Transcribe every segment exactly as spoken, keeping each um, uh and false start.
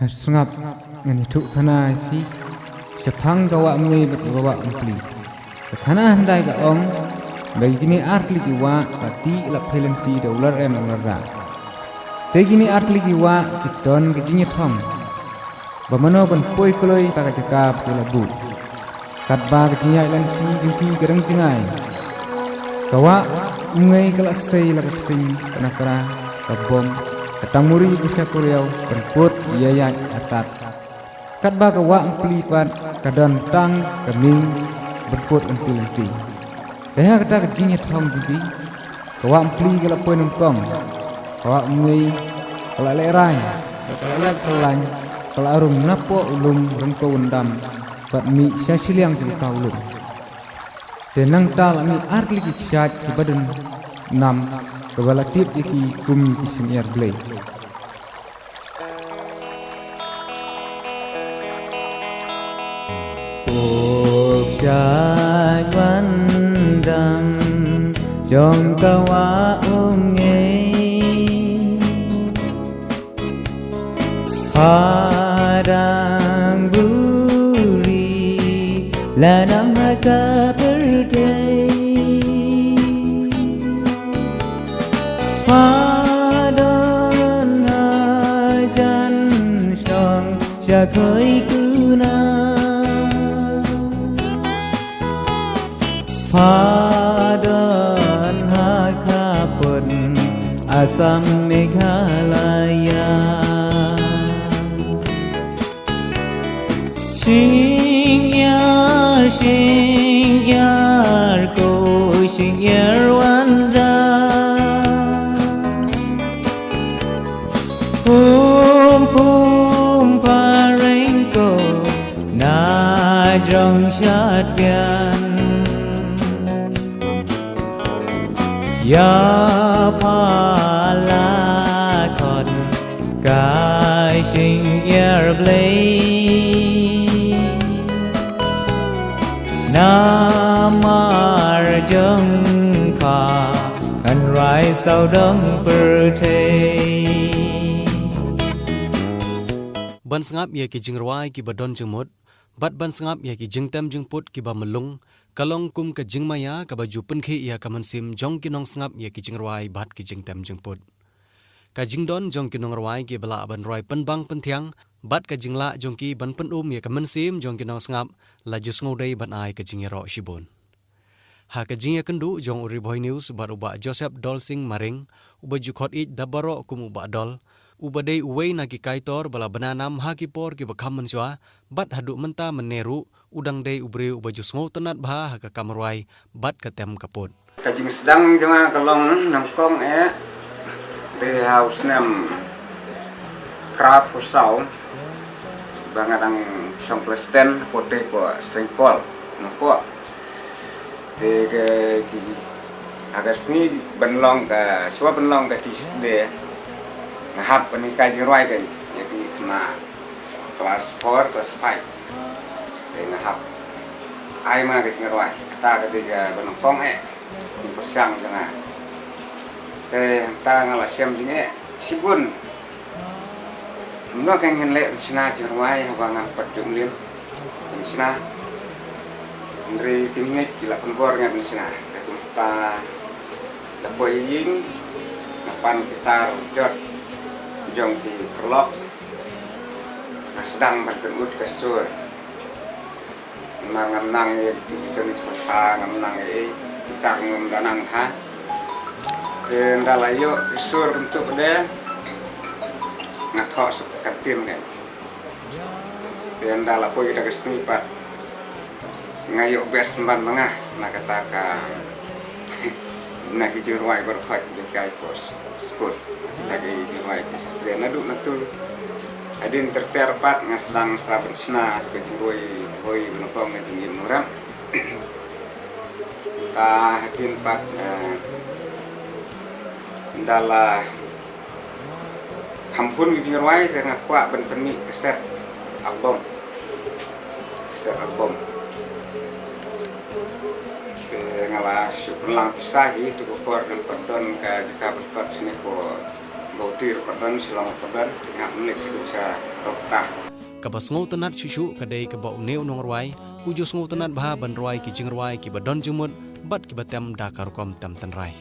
Sngap, ngan ïathuh khana ïa phi shaphang ka wah umngei bad ka wah umpli. Ka khana hyndai ka ong ba kine artylli ki wah ka tih la phew lynti da u lyer em u lyer da. Te kine artylli ki wah ki don ka jingïathong ba mano ban poi kloi ta ka jaka ba ki la buh. Katba ka jingïaid lynti jong ki ka dang jngai, ka wah umngei ka la sei la ka ksing, ka nakra, ka bom, ka tangmuri ka sha kuriaw, pynput ïa ïaid artat. Katba ka wah umpli pat ka don tang ka ming pynput lynti lynti. Te ha kata ka jingïathong jong ki, ka wah umpli ka la poi nyngkong, ka wah umngei ka la lehrai, ka la leh ka lain, ka la rung napoh u lum ryngkew wyndam bad mih sha shiliang jong uta u lum. Te nangta la mih artylli ki kshaid kiba don nam, kaba la tip ïa ki kum ki shyngiar blei. U kshaid wyndam jong ka wah umngei, pha dang buri la nam ha ka pyrthei. Pha don hajan shong sha khoi kuna. Pha don ha ka pud Assam Meghalaya. Shyngiar, shyngiar ko, shyngiar wanda. Pum pum phareng ko, na jrong shad bian. Ïa pha la khot ka shyngiar blei. Namar jong pha ngan rai sawdong pyrthei. Ban sngap ïa ki jingrwai kiba don jingmut bad ban sngap ïa ki jingtem jingput kiba mlung, ka long kum ka jingmaïa kaba ju pynkhih ïa ka mynsiem jong ki nongsngap ïa ki jingrwai bad ki jingtem jingput. Ka jingdon jong ki nongrwai kiba lah ban rwai pynbang pynthiang bad ka jinglah jong ki ban pynum ïa ka mynsiem jong ki nongsngap la ju sngewdei ban ai ka jingïaroh shibun. Ha ka jingïakynduh jong u Ri Bhoi News bad u Bah Joseph Dolsing Maring, uba ju khot ïeit da baroh kum u Bah Dol, uba dei uwei na ki kaitor ba la bna nam ha ki por kiba kham mynshuwa, bad haduh mynta mynne ruh u dang dei u briew uba ju sngewtynnad bha ha ka kam rwai bad ka tem ka put. Ka jingsdang jong nga ka long nyngkong eh, dei ha u snem kra phew saw, ba nga dang shong klas ten, hapoh te hapoh Saint Paul, Nongpoh. Te ka, ki, ha ka sngi ban long ka, shuwa ban long ka Teachers' Day, nga hap ban hikai jingrwai ka, ïa ki khynnah klas four, klas five. Te nga hap ai ma ka jingrwai, kata ka dei kaba nyngkong eh, jingpyrshang jong nga. Te hangta nga la shem jingeh shibun. Kumno kein ngan leh ban shna jingrwai haba ngam pat ju mlien ban shna. Hynrei ki mngi ki la pynbor nga ban shna. Te kumta la poi ïing, nga pan ki tar jot jong ki paralok. Nga sdang ban kynnoh ka sur. Namar ngam nang ïa ki tonic solfa, ngam nang ïa ki tar, ngam da nang ha. Te ynda la ïoh ki sur kyntu ka de, nga thoh sha ka kantin kein. Te ynda la poi da ka sngi pat, nga ïoh best man ma nga na kata ka, na ki jingrwai baroh kiba hikai hapoh skul. Na ki jingrwai Teachers' Day naduh nangtu. Hadien ter ter pat nga sdang sa ban shna ka jingrwai, rwai ba nyngkong, ka Jingim Nongrep. Te hadien pat, eh, ynda la kham bun ki jingrwai, te nga kwah ban pynmih kaset album. Kaset album. Te nga la shu pynlang pisa hi, tu ka por kan pat don ka jaka ban kot shane, ko Guwahati ruh pat don, Shillong ruh pat don, te nga hap leit shaduh sha Kaba sngewtynnat shuh shuh ka dei kaba une u nongrwai u ju sngewtynnat bha ban rwai ki jingrwai kiba don jingmut bad kiba tem da ka rukom tem tynrai.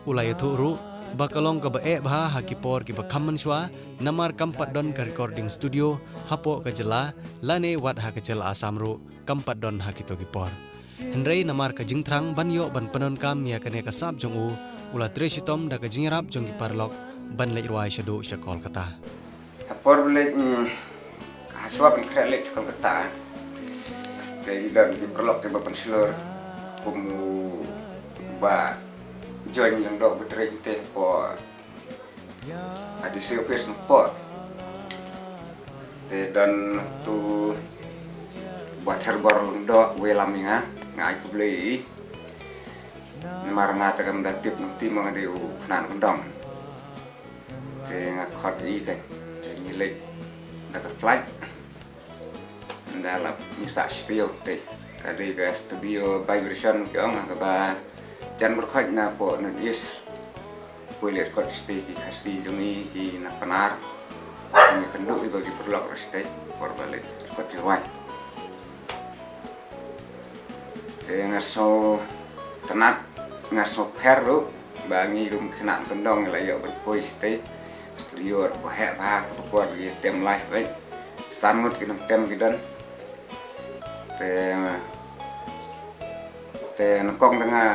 U la ïathuh ruh ba ka long kaba eh bha ha ki por kiba kham mynshuwa, namar kam pat don ka recording studio hapoh ka jylla lane wat ha ka jylla Assam ruh kam pat don ha kito ki por. Hynrei namar ka jingthrang ban ïoh ban pyndonkam ïa kane ka sap jong u, u la trei shitom da ka jingïarap jong ki paralok ban leit rwai shaduh sha Kolkata. Ha por ba leit, mm, ha shuwa ban khreh leit sha Kolkata, te ki don ki paralok kiba pynshlur, kum u Bah John Lyngdoh, ba trei te hapoh A D C office hapoh. Te don utu Bah Therbor Lyngdoh, u ïalam ïa nga, nga ai khublei ïa i. Namar nga te kam da tip nangta ma nga dei u khynnah kyndong. Te nga khot ïa i te. Te ngi leit da ka flight. Nda la ngi sah studio te. Ka dei ka studio Vibration ki ong, kaba jan byrkhat na poh North East. Poi leit kot stage ki Khasi jong ngi ki na Pnar. Ngi kynduh ïa ki paralok ruh stage por ba leit kot jingrwai. Te nga sngewtynnat, nga sngewpher ruh ba ngi kum khynnah kyndong ngi la ïoh ban poi stage. Studio ruh ba heh bha, ba por ki tem live bad san ngut ki nongtem ki don. Te, te nyngkong te nga,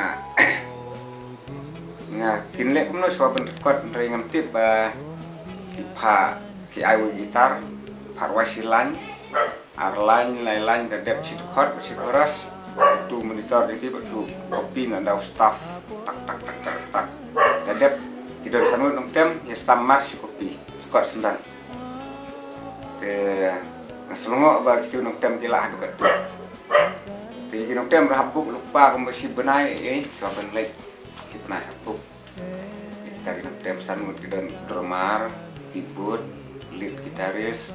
nga kynleh kumno shuwa ban record, hynrei ngam tip ba ki pha, ki ai wei guitar, pha rwai shi line, ar line, lai line, ka dep shi dkhot, shi chorus, utu monitor jong ki ba shu copy na da u staff, tak, tak, tak, tak, tak. Da dep, ki don san ngut nongtem, ïa sam mar shi copy, record syndan. Te nga sngewthuh ba kitu nongtem ki lah haduh katto. Te ki nongtem ruh hap book lypa kumba shi bnai, eh, shuwa ban leit shi bnai hap book. Kita ki nongtem san ngut ki don drummer, keyboard, lead guitarist,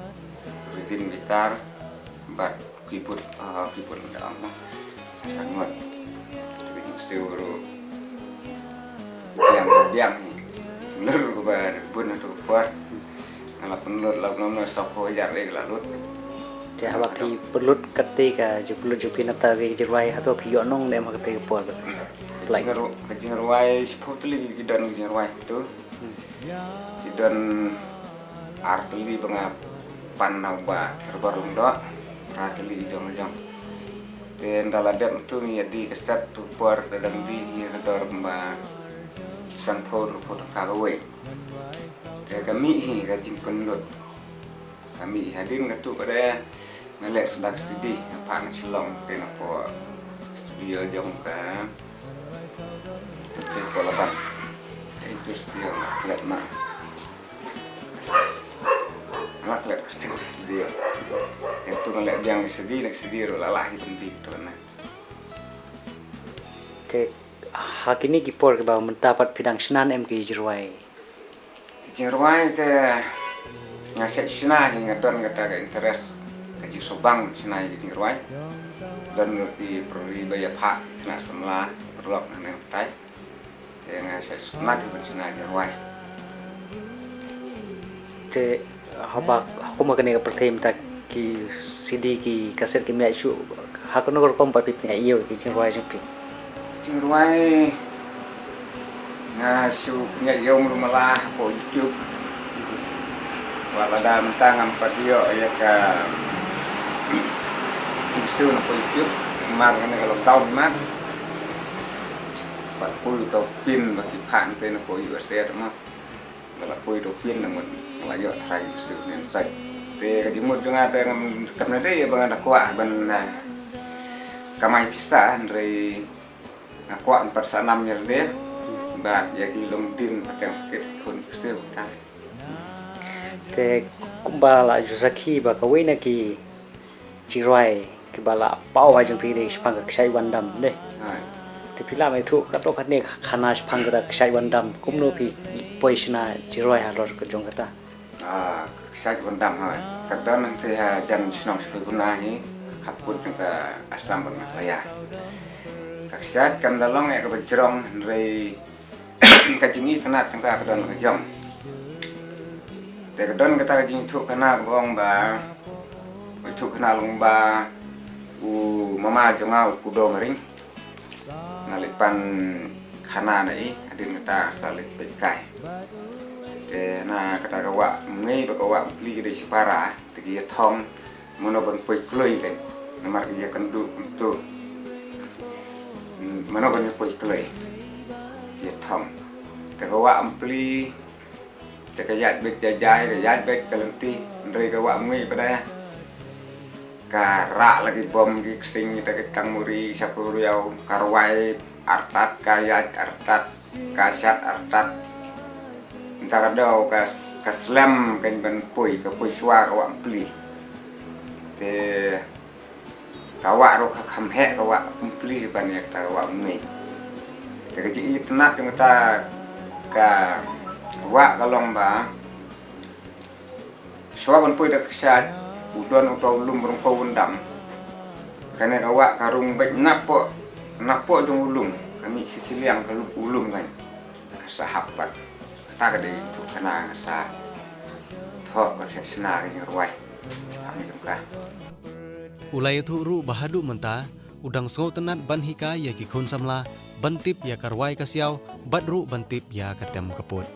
rhythm guitar, bad keyboard, ah, keyboard da ma. San ngut. Te ka jingsiew ruh biang ba biang hi. Jinglur ruh ba bun ha tu ka por. Nga la pynlut la pynlut na sawphew hajar re la lut. Te haba phi pynlut kata ka jingpynlut jong phi nangta ka jingrwai hato phi ïoh nong ne em ha kata ka por? Ka jingrwai, ka jingrwai shiphew tylli ki don ka jingrwai tu. Ki don ar tylli ba nga pan na u Bah Therbor Lyngdoh, phra tylli jong la jong. Te ynda la dep tu ngi ïa die kaset tu por te dang die ngi ha dor kumba sanphew arphew tyngka kawei. Te ka mih hi ka jingpynlut. Ka mih hi hadien katu pat de nga leh suda ka C D, nga phah na Shillong te na poh studio jong ka Te poh Laban. Te interest ïa nga klet ma. Nga klet kyrteng studio. Te tu nga leh biang ka C D, na ka C D ruh la lah hi pynti tu na. Te ha kine ki por kiba mynta pat phi dang shna ne em ki jingrwai? Ki jingrwai te nga shait shna hi, nga don kata ka interest, ka jingsngewbang shna hi ki jingrwai. Don ki paralok ba ïa phah, ki khynnah samla, paralok na ne tai. Te nga shait sngewtynnat hi ban shna jingrwai. Te haba ha kum kane ka pyrthei mynta ki C D ki kaset kim ïaid shuh, ha kano ka rukom pat phi pynïaid ïew ki jingrwai jong phi? Jingrwai nga shu pynïaid ïew mlu mala hapoh YouTube. Wat lada mynta ngam pat ïoh ïa ka jingsiew na poh YouTube namar kane ka lockdown, namar pat poi uto u pin ba ki phah nte na poh U S A te mo. Nga la poi da u pin na mut nga la ïoh tharai jingsiew ne em sait. Te ka jingmut jong nga te ngam, kam na dei ba nga da kwah ban, ah, kamai pisa, hynrei nga kwah ban pat sa nam ïa lade bad ïa ki longdien pateng paket khun ksiew ta. Te kumba la ju sakhi ba kawei na ki jingrwai kiba la paw ha jong phi dei shaphang ka Kshaid Wandam, dei. Hai. Te phi lah ban ïathuh kato katne ka khana shaphang kata ka Kshaid Wandam, kumno phi poi shna jingrwai halor ka jong kata? Ah, ka Kshaid Wandam, hai. Ka don hangte ha jan shnong Shapheibuna hi, ka khappud jong ka Assam bad Meghalaya. Ka Kshaid kam da long ïa kaba jrong, hynrei ka jingitynnat jong ka ka don la ka jong. Te ka don kata ka jingïathuhkhana kaba ong ba, ïathuhkhana long ba u mama jong nga u Pudo Maring, nga leit pan khana na i, hadien kata sa leit peit kai. Te na kata ka wah Mngei bad ka wah Mpli ki dei shipara, te ki ïathong mano ban poi kloi kan. Namar ki ïakynduh kumto. Hmm, mano ban poi kloi. Ki ïathong. Te ka wah Mpli, te ka ïaid beit jai jai, ka ïaid beit ka lynti, hynrei ka wah Mngei pat de ka rah la ki bom ki ksing, te ki tang muri, sha ka riaw, ka rwai artat, ka ïaid artat, ka shat artat. Nta ka daw ka, ka slem kan ban poi, ka poi shuwa ka wah Mpli. Te ka wah ruh ka kham heh ka wah Mpli ban ïa kata ka wah Mngei. Te ka jingitynnat jong kata ka wah ka long ba shuwa ban poi da ka kshaid, u don uta u lum ryngkew u ndam. Kane ka wah ka rung beit napoh, napoh jong u lum, ka mih shisiliang ka lum, u lum kan. Ka sa hap pat. Kata ka dei ïathuhkhana nga sa thoh ka sa shna ka jingrwai shaphang jong ka. U la ïathuh ruh ba haduh mynta u dang sngewtynnat ban hikai ïa ki khun samla ban tip ïa ka rwai ka siaw, bad ruh ban tip ïa ka tem ka pud.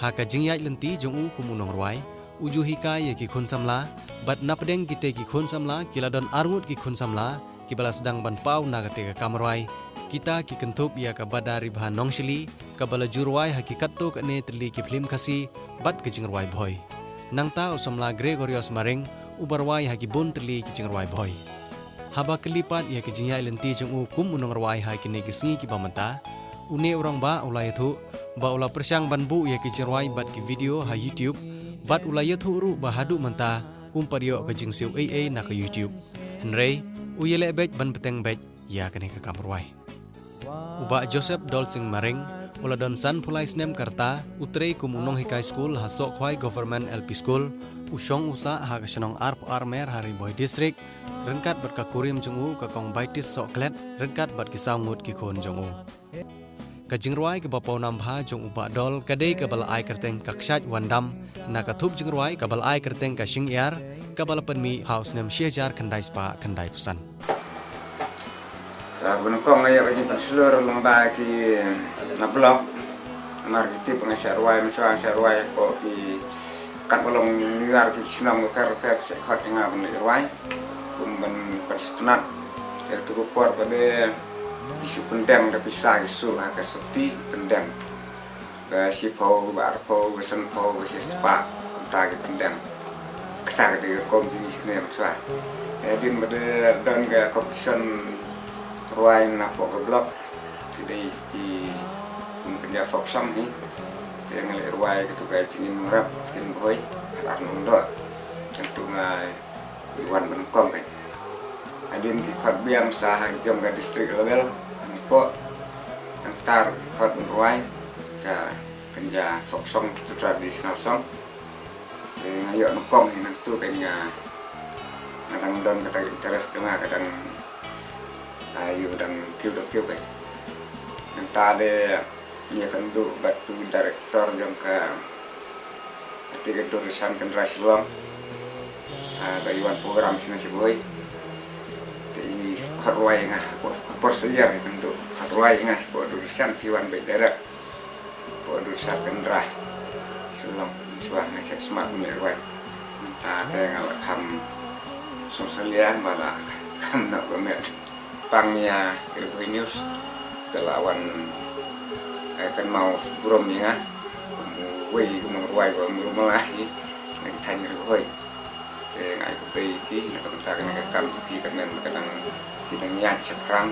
Ha ka jingïaid lynti jong u kum u nongrwai, u ju hikai ïa ki khun samla, bad napdeng kitei ki khun samla ki la don arngut ki khun samla kiba la sdang ban paw na katei ka kam rwai. Kita ki kynthup ïa ka Bada Ribha Nongshili, kaba la ju rwai ha ki katto katne tylli ki phlim Khasi, bad ka jingrwai Bhoi. Nangta u samla Gregorius Maring, uba rwai ha ki bun tylli ki jingrwai Bhoi. Haba kylli pat ïa ka jingïaid lynti jong u kum u nongrwai ha kine ki sngi kiba mynta, une u rangbah u la ïathuh ba u la pyrshang ban buh ïa ki jingrwai bad ki video ha YouTube, bad u la ïathuh ruh ba haduh mynta um pat ïoh ka jingsiew ei ei na ka YouTube. Hynrei u ïaleh beit ban bteng beit ïa kane ka kam rwai. U Bah Joseph Dolsing Maring, u la don sanphew lai snem ka rta, u trei kum u nonghikai skul ha Sohkhwai Government L P School, u shong u sah ha ka shnong Arphew Armer ha Ri Bhoi District, ryngkat bad ka kurim jong u ka Kong Baitis Sohklet, ryngkat bad ki saw ngut ki khun jong u. Ka jingrwai kaba pawnam bha jong u Bah Dol ka dei kaba la ai kyrteng Ka Kshaid Wandam, na ka thup jingrwai kaba la ai kyrteng Ka Shyngiar, kaba la pynmih ha u snem shi hajar khyndai spah khyndai phew san. Ka bun kong ïa ka jingpynshlur lem bad ki na block. Namar ki tip nga shah rwai, mynshuwa nga shah rwai hapoh ki katba long New Year, ki shnong bapher bapher ki shah khot ïa nga ban leit rwai. Kum ban pynsngewtynnat. Ïa katu ka por pat de ki shu pyndeng da pisa, ki shu ha ka sopti pyndeng. Ba shiphew, ba arphew, ba sanphew, ba shispah, kumta ki pyndeng. Kata ka dei ka rukom jingïaseng ne, mynshuwa. Hadien ba dei don ka competition rwai napoh ka block, ki dei ki kum kynja folk song hi. Te nga leit rwai katu ka Jingim Nongrep Ktien Bhoi, Khatar Nongdoh. Katu nga wan ban kong ka. Hadien ki khot biang sa ha jong ka district level, nangta ki khot ban rwai ka kynja folk song, tu traditional song. Te nga ïoh nyngkong hi nangtu, ka nga, nga dang don kata interest jong nga, ka dang, ah, ïoh dang kiew dang kiew ka. Nangta de ïakynduh bad u director jong ka, kata ka Doordarshan Kendra Shillong. Ah, ba i wan program shane sha Bhoi. Te i khot rwai ïa nga, por, por sha ïa ïakynduh, khot rwai ïa nga sha Doordarshan, phi wan beit direct. Hapoh Doordarshan Kendra Shillong, mynshuwa nga shah smat ban leit rwai. Mynta te nga la kham sngewsih ïa ba la kham noh ka met. Pang ïa ka Ri Bhoi News, ka la wan, eh, kynmaw burom ïa nga kum uwei u nongrwai ba mut mala hi na ki thaiñ Ri Bhoi. Te nga ai khublei ïa ki na ka bynta kane ka kam jong ki, ka mem ka dang, ki dang ïaid shaphrang,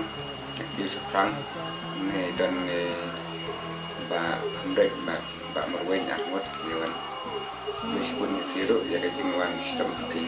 ki dang kiew shaphrang. Ne don ne Bah Khamdeit, Bah, Bah Marweiñ, arngut ki wan. Khublei shibun ïa ki ruh ïa ka jingwan shitom jong ki.